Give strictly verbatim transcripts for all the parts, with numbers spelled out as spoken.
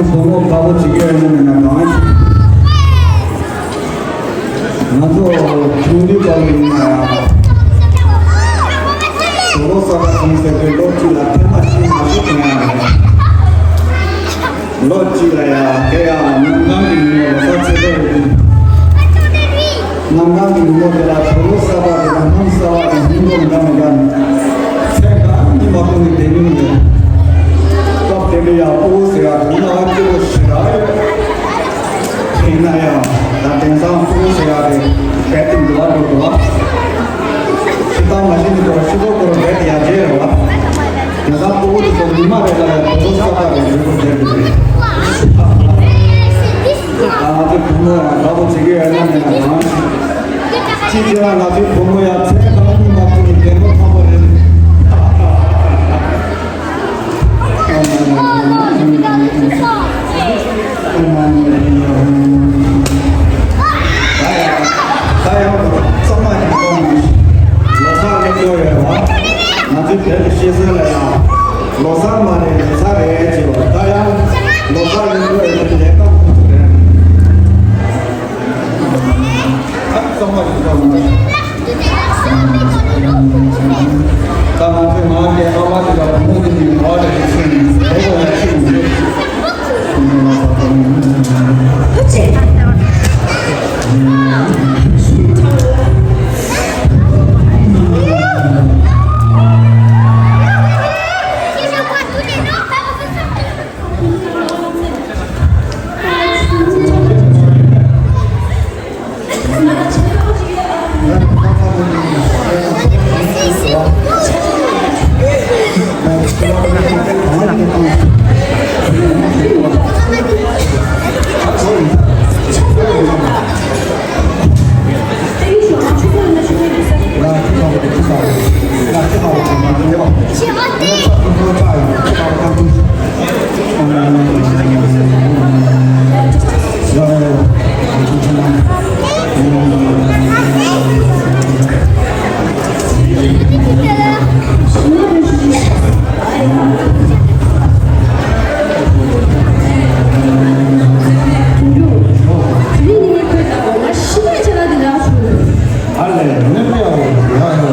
བུ་མོ་དགའ་པོ་བྱེད་ཀྱི་ཡོད་ན་མེད་ན་གང་། ང་ཚོ་ཆུང་དུས་སྐབས་ལ་ཡིན་ན་ཡང་། ཟོག་ལོ་གསར་པ་སོང་ཟེར་དུས་ལོ་གཅིག་ལ་ཐེངས་མ་གཅིག་མ་གཏོགས་ཐོན་ཡ་མེད། ལོ་གཅིག་ལ་ཡང་དེ་ཡང་ཉིན་གང་གི་ཉིན་མོ་ལོ་གསར་ཚེས་པ་རེད། གནམ་གང་གི་ཉིན་མོ་དེ་ལ་ཟོག་ལོ་གསར་པ་དེ་དང་སྣུམ་གསར་པ་དང་སྙིང་པོ་འདྲ་མི་འདྲ་ནི་ཚེ་གང་གི་མ་ཐུག་ནི་བསྡད་མྱོང་མེད། སྐབས་དེ་འདྲ་ཡང་སྤོ་བོ་ཟེར་ཡ་དེ་ནང་སྐྱིད་པོ་ཞེ་དྲག་ཡོད། ཡིན་ན་ཡང་ད་དེང་སང་སྤོ་བོ་ཟེར་ཡ་དེ་རྦད་དེ་འགྲོ་བ་འགྲོ་འགྲོ་བ། སྤྱིར་བཏང་མ་གཞི་ནས་ཁོ་རང་སྤྱི་ཚོགས་སྐོར་རྦད་དེ་ཡར་རྒྱས་རེད་བ། དེང་སང་སྤོ་བོ་དེ་ཚོ་ཉི་མ་རེ་ལ་ཡང་དེ་ཚོ་ས་ཁ་རེ་འགྲོ་དགོས་བསྡད་ཀྱི་རེད། ཨ་ང་ཚོ་བུ་མོ་ཡང་དགའ་པོ་བྱེད་ཀྱི་ཡོད་ན་མེད་ན་གང་། ཅི་བྱས་ན་ང་ཚོའི་བུ་མོ་ཡང་ཚེ་གང་གཉིད་མ་ཁུག་ནས་བདེ་མོ་ཐང་པོ་རེད། ད་ཡང་ད་ཡང་གཙང་མ་ཞིག་གཏོང་ནས་ལོ་གསར་སླེབས་ཡོད་རེད་བ། ང་ཚོའི་བོད་ཀྱི་བཤད་སྲོལ་ལ་ཡང་ལོ་གསར་མ་རེད་ལོ་གསར་རེད་ཅེས་པ་ད་ཡང་ལོ་གསར་ཡིན་དགོས་ཡོད་པའི་ལས་ཀ་ཁོ་ཚོ་རེད། ད་ང་ཚོའི་ངག་གི་ཨ་མ་དེ་ལ་བུ་མོ་དེ་ནི་ཨ་རེ་རེ་ཤི་ནས་ལོ་ལ་ཤི་ནས་ཨ་ལས་ནི་མེད་འོ་ཡ་ཡ།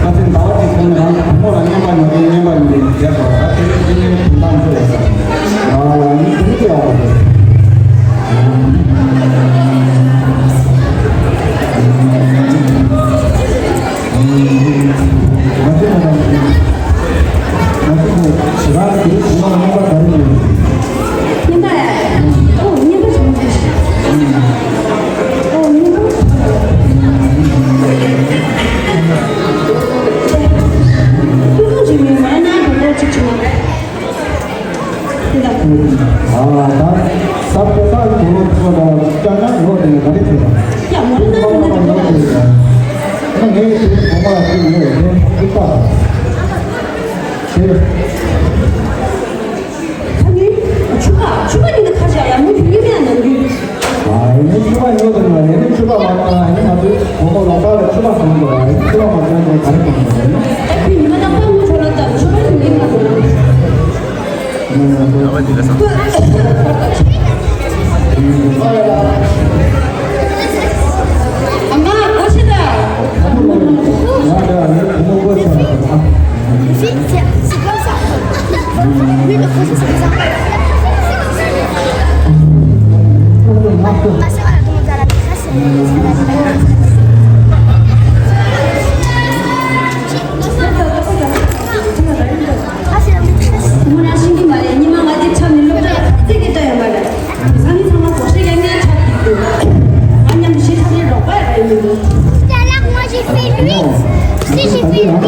ཨ་ཙི་ཟླ་བ་གཅིག་ཚུན་རང་གི་བུ་མོ་ལ་རྔན་པ་ཉོ་གིན་རྔན་པ་ཉོ་གིན་བསྡད་པ་ད་དེ་ནི་དེ་ནི་དོན་དག་འདི་རེད་ས། ཨ་ནི་དེ་ནི་ཀྱེ་འོ། ང་ཚོ་ང་ཚོ་ང་ཚོ་ཞེ་དྲག་དེ་རིང་བུ་མོ་རྔན་པ་ག་རེ་ཉོ་གི་རེད། རྔན་པ་ཡ། ཨོ་རྔན་པ་ཉོ་གི་རེད། ཨོ་རྔན་པ། ཨ་ད་ས་པེ་ས་གི་དོ་ཚོ་ལ་ཅ་ན་ལོ་དེ་ག་རེ་ཐེབས་པ། ཡ་མོ་ན་ན་ན་ལོ་དེ་ན་ངའི་དེ་གོང་མ་ལ་དེ་ངའི་དེ་ཐུག་པ་དེ། ད་ནི་ཆུ་ཁ་ཆུ་ཁ་ནི་ཁ་ཤ་ཡ་མོ་ཡུ་ཡུ་ཡ་ན་ཡུ། ཨ་ཡིན་ནི་ཆུ་ཁ་ཡོད་དེ་ན་ཡིན་ནི་ཆུ་ཁ་མ་ན་ཡིན་ནི་ང་ཚོའི་གོང་མ་ལོ་ཁ་ལ་ཆུ་ཁ་གང་དུ་ཨ་ཡིན་ཆུ་ཁ་མ་ཅན་དེ་ག་རེ་གང་དུ་ཨ་ཡིན། ཨ་ཁུ་ཉི་མ་དང་པ་མོ་ཆོ་ལ་ད་ཆུ་ཁ་ཡུ་ཡུ་ཡ་ན། ཁོ་རང་ཤེས་ཀྱི་མ་རེད། ཉི་མ་ང་དེ་འཁྲབ་ནས་སློབ་གྲྭ་རྩེ་གི་ལྟ་ཡོད་མ་རེད། དེང་སང་མི་ཚང་མ་སྒོར་གཞས་རྒྱག་མཁན་འཁྲབ་ཀྱི་འདུག་ང་མཉམ་དུ་གཞས་འཁྲབ་ནས་རོགས་པ་རེད་མི་འདུག Tout à l'heure, moi j'ai fait huit. Tu sais, j'ai fait huit.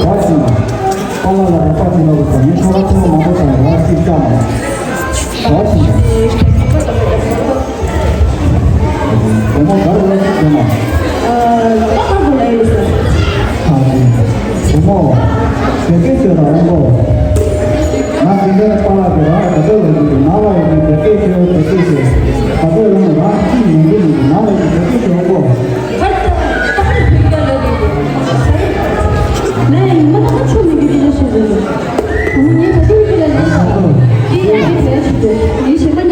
བུ་མོ་ག་རེ་ལབ་ཀྱི་ཡོད་ན། ཨ། ད་ག་རེ་ལབ་ཡོད་ཟེར། ཨ་ནི། བུ་མོ། བོད་སྐད་ཤོད་དང་དབང་པོ། ང་དེ་འདྲའི་པཱ་ལགས་དེ་རང་ལ་ག་ཚོད་ལབ་ཀྱི་འདུག་ང་ལ་ཡོད་ན་བོད་སྐད་ཤོད་བོད་སྐད་ཤོད། ག་ཚོད་ཡོང་ན་རང་གཅིག་ཡོང་གི་མི་འདུག་ང་ལ་ཡོད་ན་བོད་སྐད་ཤོད་དབང་པོ། ག་རེ་ད་ག་རེ་བོད་སྐད་ལབ་ཀྱི་འདུག་ང་ཡང་ཉི་མ་ད་ག་ཆོ་མི་འདུག་དེ་འདྲ་ཤོད་ཀྱི་འདུག་བུ་མོ་ངས་ད་ཅིག་ཁྱོད་ལ་ལབ་ས། དེ་ཡང་ཅིག་ལབ་ཤིག་འདུག་ཡིན་ཞེ་ན།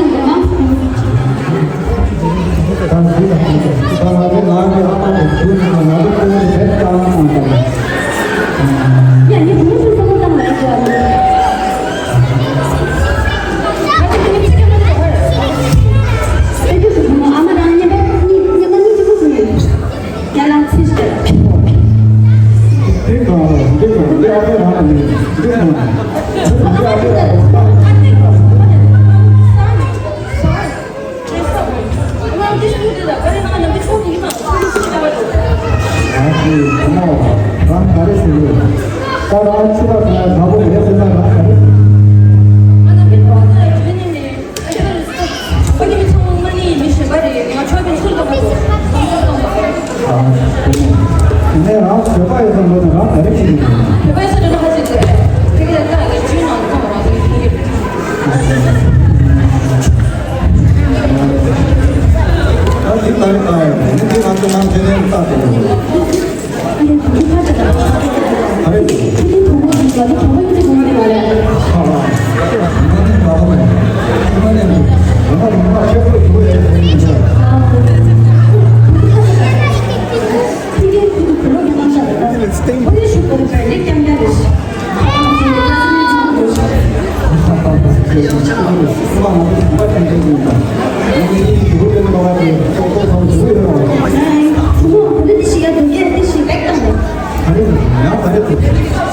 སེམས་པ་ང་ཚོ་ཞུམ་པ་ཅན་ཅན་ཞིག་ཡིན་ཙང་། ང་ཚོ་གཉིས་ཀྱི་ཞུ་བོ་དེ་ནི་ལོག་པ་དེ་ཏོག་ཏོག་ཚང་ཞུ་ཡོད་རེད་བ། ཨ་ནི་ཁོ་མོ་ག་རེ་དེ་ཞིག་ཡ་དུང་རྒྱལ་དེ་ཞིག་བེག་བཏང་ནས། ག་རེ་རེད། ཡང་ག་རེ་རེད།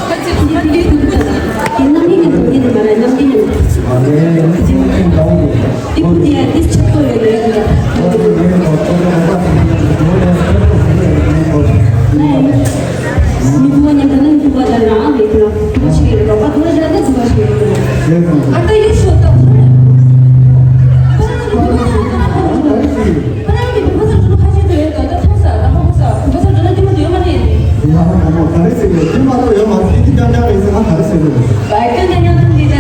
ཁ་ཆེ་དུང་རྒྱལ་དེ་དུང་རྒྱལ་དེ་དུང་རྒྱལ་དེ་མ་རེད། གནམ་བདེ་ཡིན། ཨ་རེ་ཡང་ཅི་མི་ཁྱིམ་དང་དེ་དེ་ཁུ་དེ་ཡ་དེ་ཆགས་ཏོ་ཡོད་ལེ་ཡོད་ལེ། ཁོ་དེ་མེད་ཁོ་ཁོ་ཁོ་ཁོ་ཁོ་ཁོ་ཁོ་ཁོ་ཁོ་མི་ཐུབ་པ་མཉམ་དུ་ནི་ཐུབ་པ་དང་རང་མི་ཐུབ་པ་ཐུབ་པ་ཞིག་ཡོད་རེད། རོགས་པ་ཐུབ་པ་ཞིག་ཡོད་རེད། ཨ་ད་ཡུལ་ཤོག་ད་ཧོ། པ་རང་གི་ཕ་ཚར་འགྲོ་ཁ་ཆེ་དུ་ཡོད་ད། ད་ཐོག་ས་ད་ཧོ་ས་ཕ་ཚར་འགྲོ་ན་ཁྱི་མ་དུ་ཡོད་མ་རེད། ཡ་ཧོ་ད་ཧོ་ད་རེ་ཟེར་གི་ཁྱི་མ་དུ་ཡོད་མ་རེད། ཁྱི་ཀྱང་ཀྱང་རེད་ཟེར་ན་ད་རེ་ཟེར་གི་རེད། བའི་ཀྱང་ཀྱང་ཀྱང་ཐུག་གི་ད།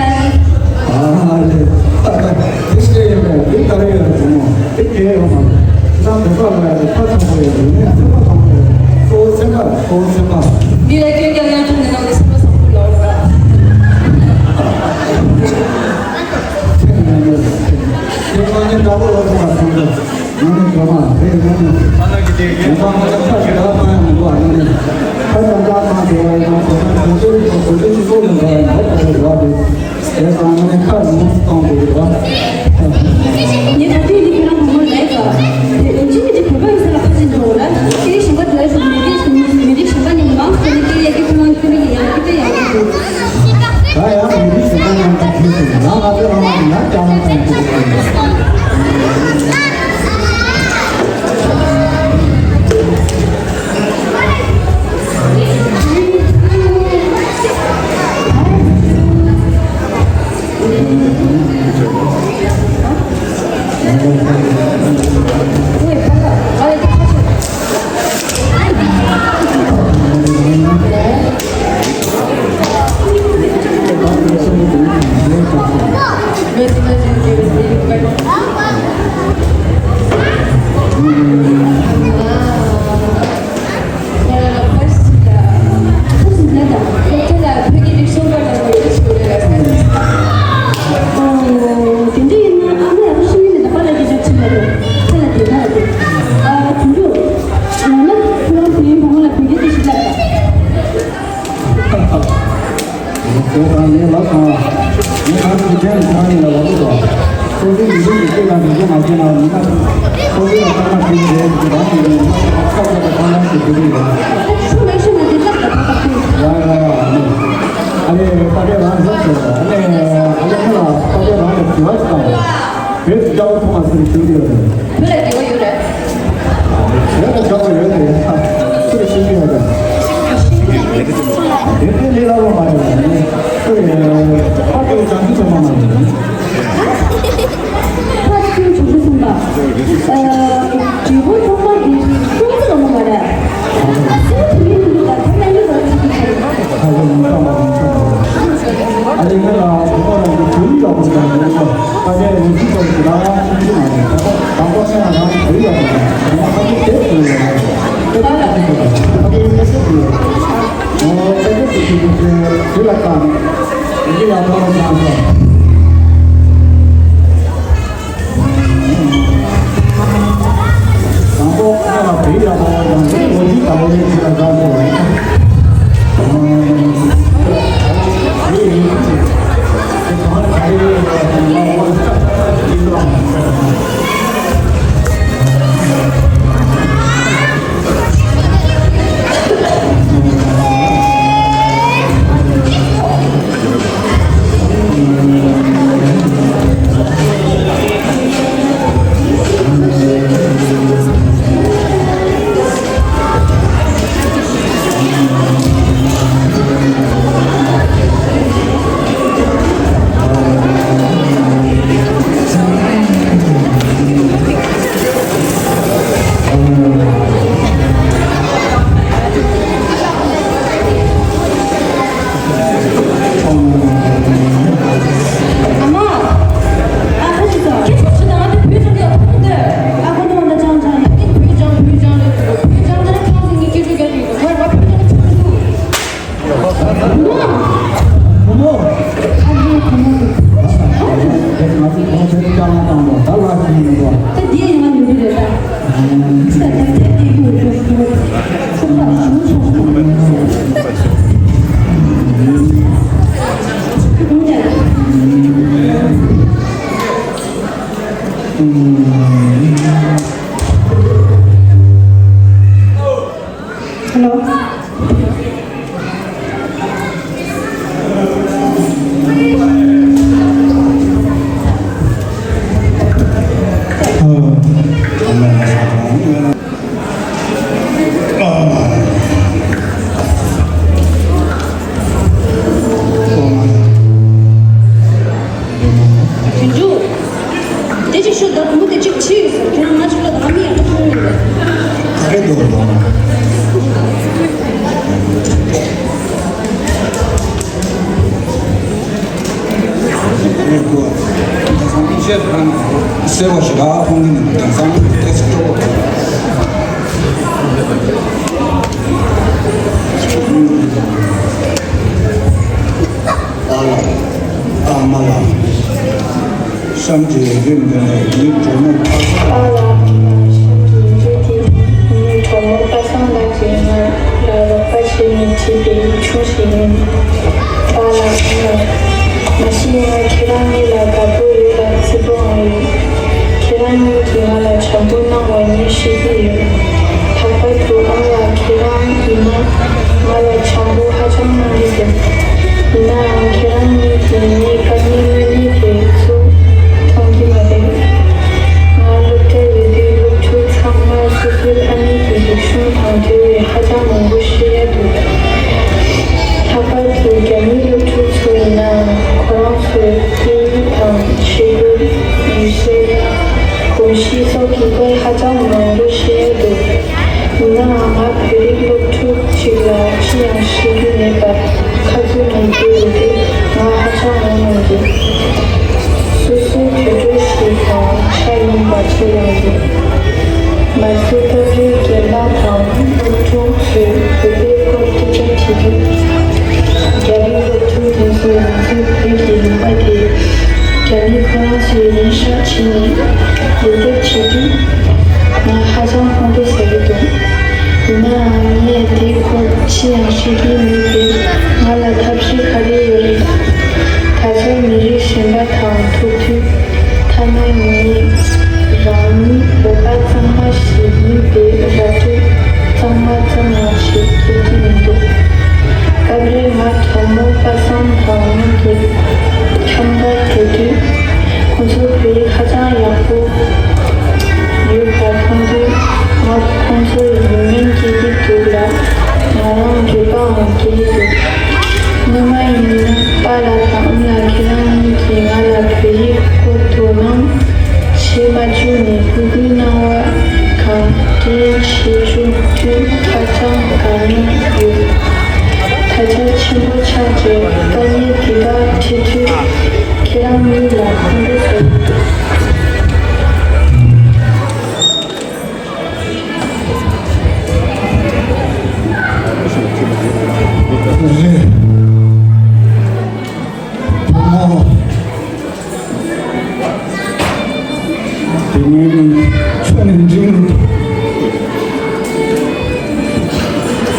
ཨ་ལེ། དེ་ཤེས་ཡོད་མེད་དེ་ད་རེ་ཡོད་རེད་མོ། དེ་གལ་ཡོད་མ་རེད། ཁྱེད་རང་བོད་པ་ལ་ཡ་ཁ་ཚ་པོ་ཡོད་རེད། ངས་སེམས་པ་ཚ་པོ་ཡོད་རེད། གཙོ་བོ་སེམས་པ་གཙོ་བོ་སེམས་པ། འདི་ལ་སྐྱོན་ཀྱང་ཡང་ཐུག་ནས་ནང་གི་སེམས་པ་བཟང་པོ་ལོག་ར། ཁྱེད་རང་ནི་དགྲ་བོ་ལོག་ཐུབ་པ་ཐུབ་འདུག་ང་ནི་གྲོགས་མ་རེད། ང་ནི་ང་ཚོ་ང་ཚོ་ཁ་ཞིག་ལ་མ་ཡང་མི་འདུག་ཨ་ནི་ཁ་ཅང་ཅང་མ་འདུག་ཨ་ནི་ཁ་ཅང་ཅང་ཁོ་ཚོ་ཁོ་ཚོ་ཁོ་ཚོ་ཁྱི་སོགས་ལ་འདུག་ཨ་ནི་ཁ་ཅང་ཅང་མ་འདུག་དེ་ཙང་ང་ནི་ཁ་ཉུང་སུ་གཏོང་དགོས་ཀྱི་རེད་བ། ངས་ད་ལྟའི་འདི་ཁྱེད་རང་བུ་མོ་ལས་ཀ་དེ་ཨེ་ཅི་མི་ཅི་བོད་པ་ཡིན་ས་ལ་ཕ་ཆེན་འགྲོ་འོ་ལ་དེའི་ཞིང་པ་དེ་ལ་ཞུགས་མི་རིགས་མི་རིགས་ཞིང་པ་ཉམས་མང་སོ་ནི་དེ་ཡ་གི་ཁོ་རང་ཁྱོད་རིགས་ཡང་ཁྱི་པའི་ཡང་གི་འདུག་ད་ཡང་མི་རིགས་ཞིག་ཡང་ཡང་དུ་ཁྱེར་ཏེ་ང་ང་ཚོའི་རང་དབང་གི་ང་སྐྱབས་མ་བཏང་གི་འདུག་ཁོ་རང་ངའི་ལབ་སོང་བ། ངས་གང་ཐུབ་ཁྱེད་རང་ཉིད་ལ་ལབ་དགོས། སོ་སོའི་ཡུལ་ལུགས་ཀྱི་སྐད་དང་འདི་ཚོ་མ་ཤེས་ན་མི་སྣ་སོ་སོའི་ལ་ཐ་མ་ཤེས་ཀྱི་རེད་ཟེར་གྱི་རང་ཡིན་ནས་ཁ་ཁ་ཁ་ཁ་ཁ་ཁ་ཁ་ཁ་ཁ་ཁ། ཡ་ཡ་ཡ། ཨ་ནི་ཨ་ལས་ད་ལྟའི་རང་ལབ་ཟེར་བ། ཨ་ནི་ཨ་ལས་ཁྱོད་ལ་ད་ལྟའི་རང་ལ་དྲི་བ་ཞིག་བཏང་བ། བོད་ཀྱི་སྐྱ་བོ་ཐོག་མ་སུ་རེད་ཞུ་གི་ཡོད་རེད། བོད་ལ་དགེ་བ་ཡོད་རེད། བོད་ལ་སྐྱ་བོ་ཡོད་རེད། སུ་རེད་ཞུ་གི་ཡོད་རེད། དེ་དེ་ལས་སླ་བོ་མ་རེད་པ། སུ་རེད། ཕ་གི་བྱང་ཆུབ་སེམས་དཔའ་མ་རེད། ཕ་གི་བྱང་ཆུབ་སེམས་དཔའ། ཨ། དྲིལ་བུ་ཐོག་མ་འདི་ཀྲུང་གོ་ལ་མོ་མ་རེད། སུ་དེ་མིན་འདུག་ད་ཐ་ན་ཡོད་པ་ཞིག་གི་ཁ་ཡོད་མི་ཚང་མ་མི་ཚང་མ། ཨ་ནི་ང་ལ་བོད་པ་རང་གི་བོད་ཡིག་ཡག་པོ་ཞིག་མེད་ན། ད་ལྟའི་ལོ་རྒྱུས་སྐོར་གྱི་ལ་ཁག་ཆུང་ཆུང་མ་རེད། ད་ལྟ་དང་པོ་ཁྱེད་རང་རང་བོད་ཡིག་ཡག་པོ་ཞིག་མེད་ན་ཁ་ཆེ་དེབ་ཟེར་ཡོད་རེད། དེབ་ཁ་ཆེ་ཟེར་ཡོད་རེད། ཁ་ཆེ་དེབ་ཟེར་ཡོད་རེད། ཨོ་དེབ་དེབ་ཟེར་གྱི་དེ་དེ་ལ་ཁག་ཡི་གེ་ཡག་པོ་ཞིག་མ་རེད། ཨ་མ། ཨ་ཕ་ཞིག་ཚོ། ཁྱེད་ཚོ་ཆུ་དང་ང་དང་བོད་ལྗོངས་ཀྱི་ཨ་ཁུ་འདི། ཨ་ཁུ་འདི་བ་ད་ཅང་ཅང་ཡོད། ཁྱེད་བོད་ལྗོངས་བོད་ལྗོངས་རེད། བོད་ལྗོངས་ད་ནི་ཁང་ཚན་གཉིས་ཀྱི་རུ་རྒྱ་རེད། བོད་པ་བོད་ལྗོངས་ཆུ་འདུག་བུ་མོ། བུ་མོ། ཨ་ཕའི་བུ་མོ། ད་ང་ཚོ་གོང་ཆེན་སྐྱ་ལང་བཏང་བ་ད་ལ་ཞིག་ཡིན་པ། ད་འདི་ཡིན་ང་ནུ་རེད་ད། Hello. དོན་ཆུང་། དེ་ཅིག་ཤོད་ད། བུ་མོ་དེ་ཅིག་ཁྲིད་ཡོད་ཟེར། ཁྱེད་རང་ང་ཅིག་ལ་ང་མི་ཡག་པོ་མཐོང་མི་འདུག་ག་རེ་འདུག་ལོ། ཨ་ནི་ཁོ་དེང་སང་མི་ཤེས་ཁང་ནང་གསལ་བ་ཞིག་ལ་ཁོང་གི་ནང་དེང་སང་ཏེ་སི་སྤྲོ་པོ། ཨ་ལ། ཨ་མ་ལ། བསམ་གྱིས་རིམ་པས་ཡིད་འཕྲོག་མོ་པ་སངས། པཱ་ལགས། ཨ་མ་ལགས། བསམ་གྱིས་རིམ་པས་ཡིད་འཕྲོག་མོ་པ་སངས་ལགས་ཀྱིས་ང་ལ་རོགས་པ་བྱས་ནས་བྲིས་པའི་ཡིག་ཆུང་ཞིག་ཡིན། པཱ་ལགས། ཨ་མ་ལགས། མ་གཞི་ང་ཁྱེད་རང་གཉིས་ལ་དགའ་པོ་ཡོད་ལ་བརྩེ་པོའང་ཡོད། ཁྱེད་རང་གཉིས་ཀྱིས་ང་ལ་བྱམས་པོ་གནང་བ་ངས་ཤེས་ཀྱི་ཡོད། ལྷག་པར་དུ་ཨ་མ་ལགས་ཁྱེད་རང་ཡིན་ན་ང་ལ་བྱམས་པོ་ཧ་ཅང་གནང་གི་འདུག་ཡིན་ནའང་ཁྱེད་རང་གཉིས་ཀྱིས་ངའི་དཀའ་ངལ་དངོས་གནས་དེ་ཚོ་མཐོང་གི་མ་རེད། ང་སློབ་གྲྭར་ཡོད་དུས་སློབ་ཕྲུག་ཚང་མར་སོ་སོའི་ཕ་མེས་ཀྱི་རིག་གཞུང་དང་འབྲེལ་བའི་ཧ་ཅང་མང་པོ་བཤད་ཡ་འདུག་ལྷག་པར་དུ་རྒྱ་མིའི་སློབ་ཕྲུག་ཚོ་ཡིན་ནའང་ཁོ་རང་ཚོའི་སྐད་ཡིག་དང་ཆས་གོས། ཡུལ་སྲོལ། གོམས་གཤིས་སོགས་ཀྱི་སྐོར་ཧ་ཅང་མང་པོ་བཤད་ཡ་འདུག་ཡིན་ནའང་ང་བོད་རིགས་སློབ་ཕྲུག་ཅིག་ལ་ཅི་ཡང་ཤེས་རྒྱུ་མེད་པར་ཁ་རྩོད་གཏོང་རྒྱུ་ཡོད་དུས་ང་ཧ་ཅང་ངོ་གནོང་གི། སོ་སོའི་དུད་འགྲོ་ཞིག་དང་ཆ་ཡིན་པ་ཁྱེད་རང་གིས། མ་ཟད་སྐབས་རེ་རྒན་པ་དང་སློབ་ཕྲུག་ཚོས་བོད་པའི་སྐོར་སྐད་ཆ་དྲིས་དུས། རྒྱ་རིགས་སློབ་ཕྲུག་དེ་ཚོས་ང་ཚོའི་བོད་ཀྱི་ལུང་པ་དེ་རྒྱ་མི་ཁོ་རང་ཚོས་ཡིན་ཤག་བྱས་ནས་ལན་འདེབས་བྱེད་དུས། ང་ཧ་ཅང་ཕངས་པོ་ཟ་གི་འདུག་ཡིན་ནའང་ངས་དེའི་སྐོར་ཅི་ཡང་ཤེས་ཀྱི་མེད་པས་ང་ལ་ཐབས་ཤེས་ག་རེ་ཡོད་རེད། ད་ཆ་མི་རིགས་གཞན་པ་དང་ཐུག་དུས། ཐ་ན་ངེད་རང་ཉིད་བོད་པ་གཙང་མ་ཞིག་ཡིན་པའི་ར་སྤྲོད་གཙང་མ་ཙམ་ཡང་བྱེད་ཐུབ་ཀྱི་མི་འདུག་སྐབས་རེ་ང་དྲང་མོ་པ་སངས་དང་གཉིས་ཀྱི་འཁྱམ་པར་འགྲོ་དུས། ཁོང་ཚོ་བོད་ཡིག་ཧ་ཅང་ཡག་པོ་ཡོད་པ་མཐོང་དུས། ང་ཁོང་ཚོར་ཡིད་སྨོན་སྐྱེ་གི་འདུག་ལ། ང་རང་འགྱོད་པའང་སྐྱེ་གི་འདུག་སྔོན་མ་ཡིན་ན་པཱ་ལགས་དང་ཨ་མ་ལགས་ཁྱེད་རང་གཉིས་ཀྱིས་ང་ལ་བོད་ཡིག་སྐོར་དོ་སྣང་བྱེད་མ་བཅུག་ནས་གུས་གུས་གནང་བ་གང་དྲན་བྱེད་བཅུག་དུས་ཧ་ཅང་དགའ་མོས་ཡོད། ད་ཆ་ཆེན་པོ་ཆགས་རྗེས་དཀའ་ངལ་དེ་དག་འཕྲད་དུས་ཁྱེད་རང་གཉིས་ལ་ཕན་པོ་བཟོ། རེད། བུ་མོ། དེ་ངའི་མིང་ཁྱོད་ནས་འབྲིང་།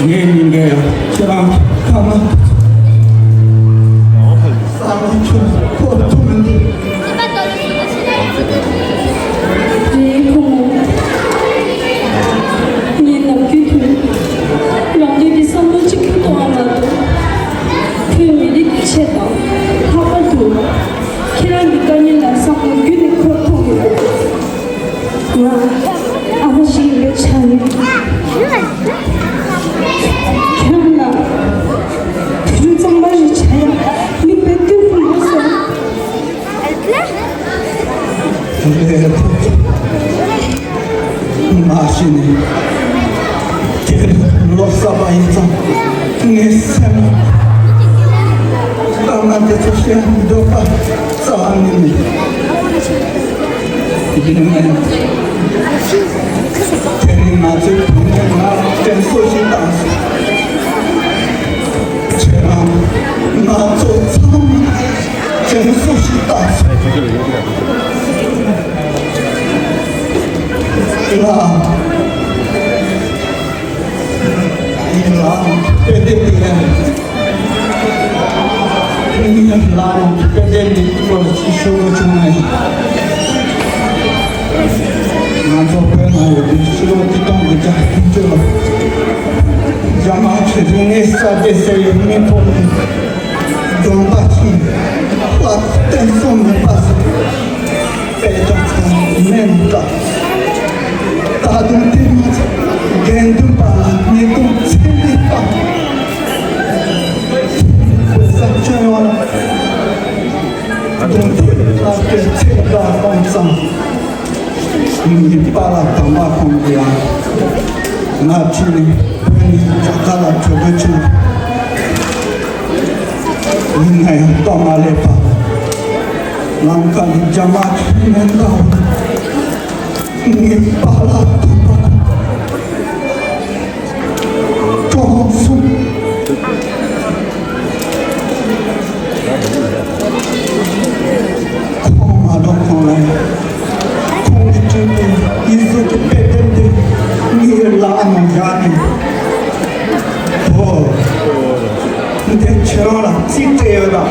ངའི་མིང་གི་ཁྱེད་རང་ཁ་ན། ས་ལ་ཁྱོད་ཁོ་ཐུག་མི་འདུག་རེད་ཁོ་མོ། ངས་ནམ་རྒྱུན་དུ་རང་དོན་གྱི་བསམ་བློ་གཅིག་པུ་གཏོང་བ་མ་གཏོགས། བོད་མི་རིགས་ཀྱི་ཆེད་དང་ལྷག་པར་དུ་ཁྱེད་རང་གི་དཀའ་ངལ་ལ་བསམ་བློ་བརྒྱུད་ནས་ཁོ་མཐོང་གི་འདུག་ང་ཨ་མ་ཞིག་ཡིན་པའི་ཆ་ནས་ཁྱེད་རང་ལ་བུ་ཕྲུག་གཙང་མ་ཞིག་བྱ་ཡ་མིག་དཔེ་སྟོན་དགོས་སོང་། མ་གཞི་ནས་དེ་རིང་ལོ་གསར་པ་ཡིན་ཙང་ངའི་སེམས་ལ་དཀའ་ངལ་དེ་ཚོ་བཤད་འདོད་པ་རྩ་བ་ནས་མེད། ཡིན་ནའི་དེ་རིང་ང་ཚོའི་བུ་མོས་ང་དྲན་གསོ་ཞིག་བཏང་སོང་། ཁྱེད་རང་ང་ཚོ་ཚང་མ་དྲན་གསོ་ཞིག་བཏང་སོང་། ལ། ཡིན་ལ་དཔེ་དེབ་དེ་ཡང་། ངས་ལ་དཔེ་དེབ་འདི་སྐོར་ཅིག་ཞུ་དགོས་བྱུང་ན་ཡིན། ང་ཚོ་བོད་ནང་ཡོད་པའི་ཕྱི་ལོ་ཆིག་སྟོང་དགུ་བརྒྱ་བདུན་ཅུ་ལོ། རྒྱ་དམར་གྱི་རིག་གནས་གསར་བརྗེ་ཟེར་བའི་མིང་ཐོག་ནས་སྦྱོང་བརྡར་ཞིག་ལྷག་བསྟན་སྲུང་མེད་པ་ཞིག་དཔེ་ཆ་ཚང་མེད་འདྲ། ད་དུང་དེ་མ་ཚད་དགེ་འདུན་པ་ལ་ཉེས་རྡུང་ཚད་མེད་པ། བོད་ས་ཁྱོན་ཡོངས་ལ་རྡུང་རྡེག་ལག་བསྟར་ཚད་བརྒལ་གཏོང་ཙང་། ངའི་པཱ་ལགས་དམ་པ་ཁོང་གིས་ཡང་ང་ཁྲིད་ནས་བོད་ནས་རྒྱ་གར་ལ་བྲོས་བྲོས་བྱུང་། ཡིན་ན་ཡང་སྟབས་མ་ལེགས་པར་ལམ་ཁ་ལ་རྒྱ་དམག་གིས་མེ་མདའ་འཕུར། ངའི་པཱ་ལགས་དམ་པ་ཁོང་གྲོངས་སོང་། ཁོང་མ་གྲོངས་གོང་ལ་ཡང་ཁོང་གི་སྤྲིན་པའི་ཡིག་གཟུགས་ཀྱི་དཔེ་དེབ་འདི་ངའི་ལག་ནང་བཞག་ནས། ཨོ། འདི་ཁྱེད་རང་ལ་རྩིས་སྤྲད་ཡོད་དམ།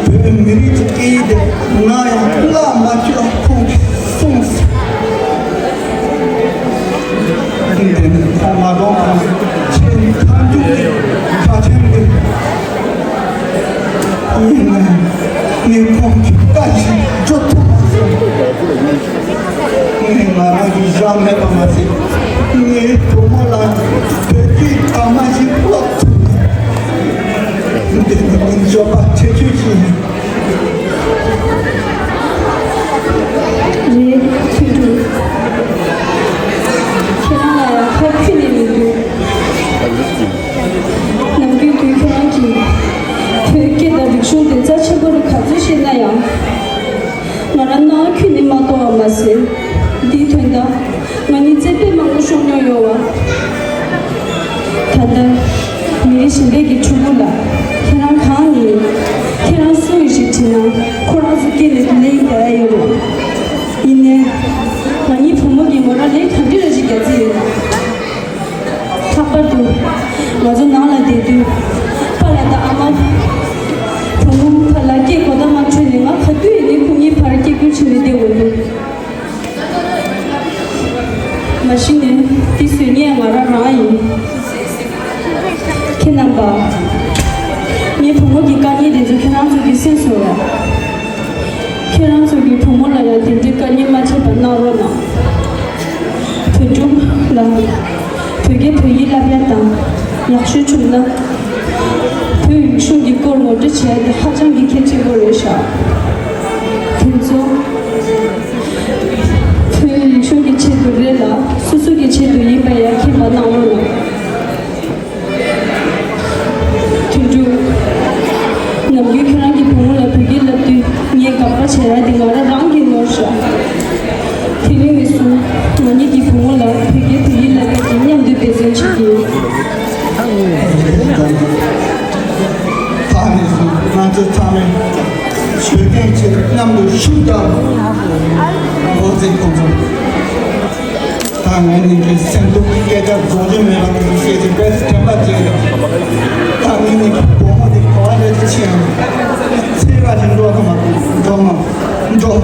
བོད་མི་རིགས་ཀྱི་སྐད་ཡིག་དེ་ང་ཡང་བརླག་མ་བཅུག་ལ་ཁོང་གིས་གསུངས་སོང་། འདི་ནི་ཁོང་མ་གྲོངས་གོང་ཁྱེད་ནི་མཐའ་མཇུག་གི་ཁ་ཆེམས་འདི། ཡིན་ནའང་ངས་ཁོང་གི་བཀའ་བཞིན་འགྲུབ་ཐུབ་མ་སོང་། ངས་ང་རང་གི་ཞག་མེད་པ་མ་ཟད། ངའི་བུ་མོ་ལ་བོད་སྐད་དག་མ་ཞིག་ཀློག་ཐུབ་མེད། འདི་ནི་ངའི་འགྱོད་པ་ཆེ་ཤོས་ཤིག་ཡིན། རེད། ཐུགས་སྒྲུབ། ཁྱེད་རང་ལ་ཡང་ཁ་ཁུ་ནས་མི་འདུག་ནམ་རྒྱུན་དུས་ཁྱེད་རང་གིས་བོད་སྐད་དང་རིག་གཞུང་དེ་རྩ་ཆེན་པོ་རུ་ག་ཚོད་བཤད་ན་ཡང་། ང་རང་སྣང་བ་ཁུ་ནས་མ་གཏོགས་པ་མ་ཟད། འདིའི་དོན་དག་ང་གཉིས་རྩེད་དཔེ་མང་པོ་ཤོར་མྱོང་ཡོད་བ། ད་ལྟ་མི་རིགས་གཞན་པའི་གི་ཕྲུ་གུ་ལ་ཁྱེད་རང་གང་ཡིན། ཁྱེད་རང་སུ་ཡིན་ཞེས་དྲིས་ན་ཁོ་རང་ཚོ་སྐད་ནས་དེ་ལས་ཡིན་བསྡད་ཡོད་རེད། ཡིན་ནའི། ང་གཉིས་བུ་མོ་གིས་མོ་རང་ལས་ག་འདྲ་རེ་ཞིག་རྒྱག་རྩིས་ཡོད། ལྷག་པར་དུ་ང་ཚོ་ནང་ལ་བསྡད་དུས་པཱ་ལགས་དང་ཨ་མ། བུ་མོ་ཕར་ལ་སྐད་གོ་བརྡ་མ་འཕྲོད་ནས་ང་ག་དུས་ཡིན་ནའི་ཁོ་གཉིས་བར་སྐད་སྒྱུར་བྱས་ནས་བསྡད་དགོས་འདུག་མ་གཞི་ནས་འདི་བཟོས་མཁན་ང་རང་རང་ཡིན། ཁྱེད་རྣམ་པ། ངའི་བུ་མོ་གི་དཀའ་ངལ་དེ་ཚོ་ཁྱེད་རང་ཚོ་གི་སེམས་སུ་རེད། ཁྱེད་རང་ཚོ་གི་བུ་མོ་ལ་ཡང་དེ་འདྲའི་དཀའ་ངལ་མ་འཕྲད་པ་གནང་རོགས་གནང་། བོད་ཕྲུག་ལ་བོད་སྐད་བོད་ཡིག་བསླབ་ཡ་དང་ཡག་ཤོས་བྱུང་ན། བོད་རིག་གཞུང་གི་སྐོར་ངོ་སྤྲོད་བྱེད་ཡ་དེ་ཧ་ཅང་གི་གལ་ཆེན་པོ་རེད་ཤག་དེ་ཚོ་བོད་རིག་གཞུང་གི་ཆེད་དུ་རེད་ལ་སོ་སོ་གི་ཆེད་དུ་ཡིན་པ་ཡང་མཁྱེན་པ་གནང་རོགས་གནང་། དོན་གྲུབ། ནམ་རྒྱུན་ཁྱེད་རང་གི་བུ་མོ་ལ་བོད་སྐད་བསླབ་དུས་ངས་དགག་པ་བྱས་ཡ་དེ་ང་རང་རང་གི་ནོར་ཤག་དེ་རིང་ནས་བཟུང་ང་གཉིས་ཀྱི་བུ་མོ་ལ་བོད་སྐད་བོད་ཡིག་བསླབ་ཡ་དེ་མཉམ་དུ་འབད་བརྩོན་བྱེད་ཀྱི་ཡོད། ད་ནས་བཟུང་ང་ཚོ་ཚང་མས་བོད་སྐད་ཆེད་དུ་མཉམ་དུ་ཤུགས་རྒྱག་དགོས་ཟེར་ཁོང་ཚོ། ད་ངས་ནི་གི་སེམས་སྡུག་གི་སྐད་ཆ་རྫོགས་རྒྱུ་མེད་པ་ནི་སྐད་ཆ་དཔེ་དྲན་པ་བརྗེད་ཡོད། ད་ངས་ནི་གི་བུ་མོ་དེ་ག་བ་རེད་ཅི་ཡང་ཚེ་ར་ཅིག་འགྲོ་ཐུབ་མ་འགྲོ་མ་འགྲོ།